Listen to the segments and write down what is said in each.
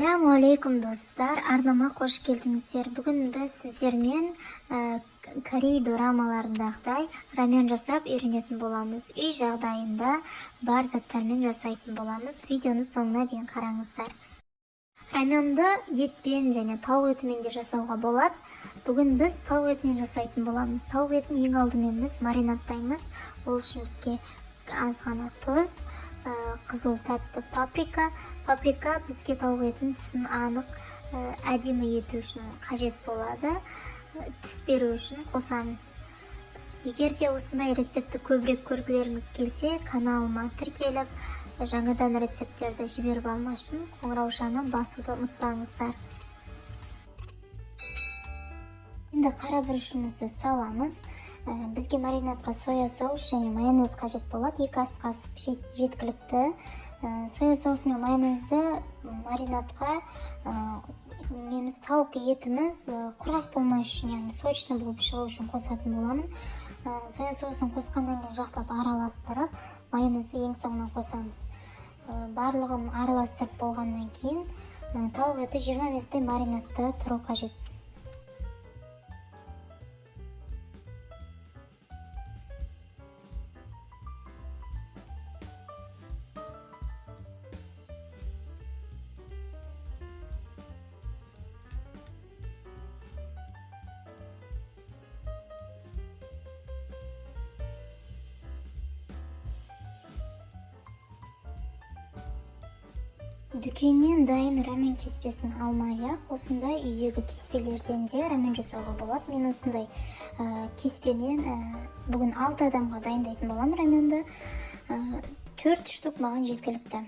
Ассаляму достар, арнама қош келдіңіздер. Бүгін біз сіздермен корей дорамаларындағыдай рамен жасап үйренетін боламыз. Үй жағдайында бар заттармен жасайтын боламыз. Видеоны соңына дейін қараңыздар. Раменді етпен және тауық етімен де жасауға болады. Бүгін біз тауық етінен жасайтын боламыз. Тауық етін ең алдымен біз маринадтаймыз. Ол үшін бізге аз ғана тұз, қызыл тәтті паприка. Паприка бізге тауық етінің түсін анық, әдемі ету үшін қажет болады. Түс беру үшін қосамыз. Егер де осындай рецептті көбірек көргілеріңіз келсе, каналыма тіркеліп, жаңадан рецепттерді жіберіп алмас үшін қоңыраушаны басуды ұмытпаңыздар. Енді қара бұрышымызды саламыз. Бізге маринадқа соя соус және майонез қажет болады. 2 ас қасық жеткілікті. Соя соусы мен майонезді маринадқа неміз тауық етіміз құрғақ болмас үшін, яғни сочный болып шығу үшін қосатын боламын. Соя соусын қосқаннан кейін жақсылап араластырып, майонезді ең соңынан қосамыз. Барлығын араластырып болғаннан кейін тауық еті 20 минуттай маринадта тұру қажет. Дүкеннен дайын рамен кеспесін алмай-ақ, осындай үйдегі кеспелерден де рамен жасауға болады. Мен осындай кеспеден бүгін 6 адамға дайындайтын боламын раменді. 4 штук маған жеткілікті.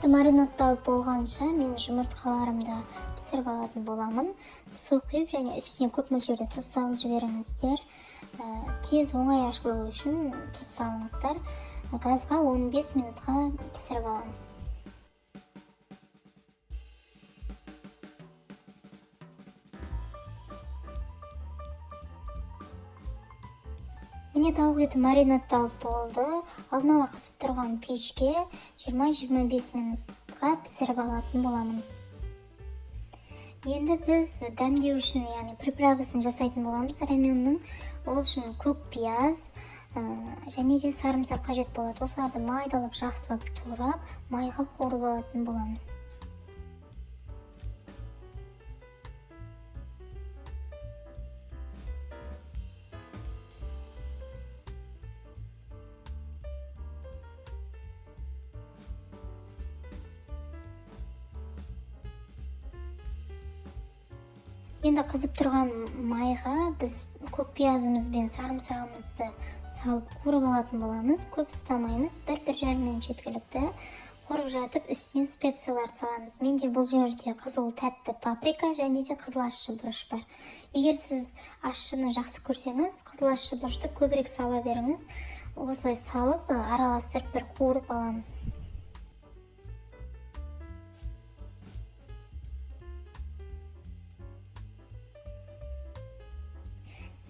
Маринадталып болғанша мен жұмыртқаларымды пісіріп алатын боламын. Су құйып және үстіне көп мөлшерде тұз салып жіберіңіздер. Тез оңай ашылуы үшін тұз салыңыздар. Газға 15 минутқа пісіріп аламын. Міне, тауық еті маринадталып болды. Алдын ала қызып тұрған пешке 20-25 минутқа пісіріп алатын боламын. Енді біз дәмдеу үшін, яғни приправасын жасайтын боламыз раменнің. Ол үшін көк пияз және де сарымсақ қажет болады. Осыларды майдалап жақсылап турап, майға қуырып алатын боламыз. Енді қызып тұрған майға біз көк пиязымыз бен сарымсағымызды салып қуырып алатын боламыз. Көп ұстамаймыз, бір жарым минут жеткілікті. Қуырып жатып үстінен специяларды саламыз. Менде бұл жерде қызыл тәтті паприка және де қызыл ащы бұрыш бар. Егер сіз ащыны жақсы көрсеңіз, қызыл ащы бұрышты көбірек сала беріңіз. Осылай салып, араластырып бір қуырып аламыз.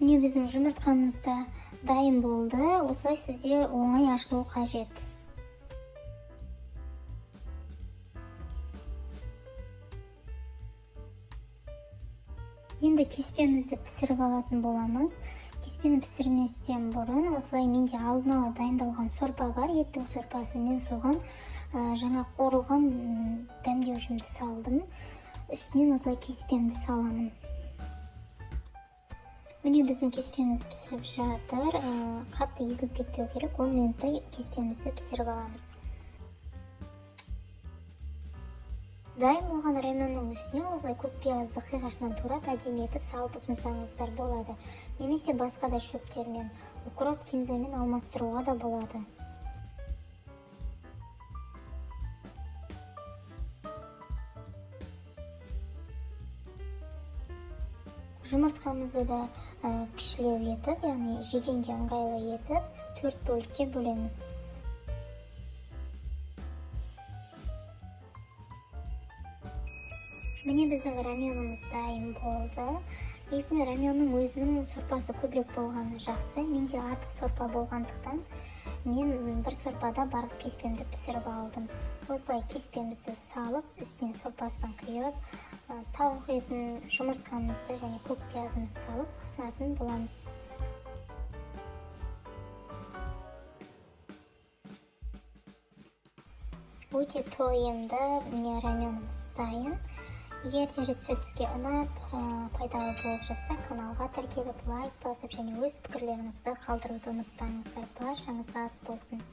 Міне, біздің жұмыртқамыз да дайын болды. Осылай сізде оңай ашылу қажет. Енді кеспемізді пісіріп алатын боламыз. Кеспені пісірместен бұрын осылай менде алдын ала дайындалған сорпа бар, еттің сорпасы. Мен соған жаңа қуырылған дәмдеуішімді салдым. Үстінен осылай кеспемді саламын. Міне, біздің кеспеміз пісіп жатыр. Қатты езіліп кетпеу керек. 10 минуттай кеспемізді пісіріп аламыз. Дайын болған раменнің үстіне осылай көк пиязды қиғашынан турап, әдемі етіп салып ұсынсаңыздар болады. Немесе басқа да шөптермен, укроп, кинзамен алмастыруға да болады. Жұмыртқамызды да кішілеу етіп, яғни жегенге ыңғайлы етіп, 4 бөлікке бөлеміз. Міне, біздің раменіміз дайын болды. Негізінде раменнің өзінің сорпасы көбірек болғаны жақсы. Менде артық сорпа болғандықтан Мен бір сорпада барлық кеспемді пісіріп алдым. Осылай кеспемізді салып, үстіне сорпасын құйып, тауық етін, жұмыртқамызды және көк пиязымызды салып ұсынатын боламыз. Өте тойымды міне раменіміз дайын. Егер де рецепт сізге ұнап, пайдалы болып жатса, каналға тіркеліп, лайк басып және өз пікірлеріңізді қалдыруды ұмытпаңыздар. Баршаңызға ас болсын.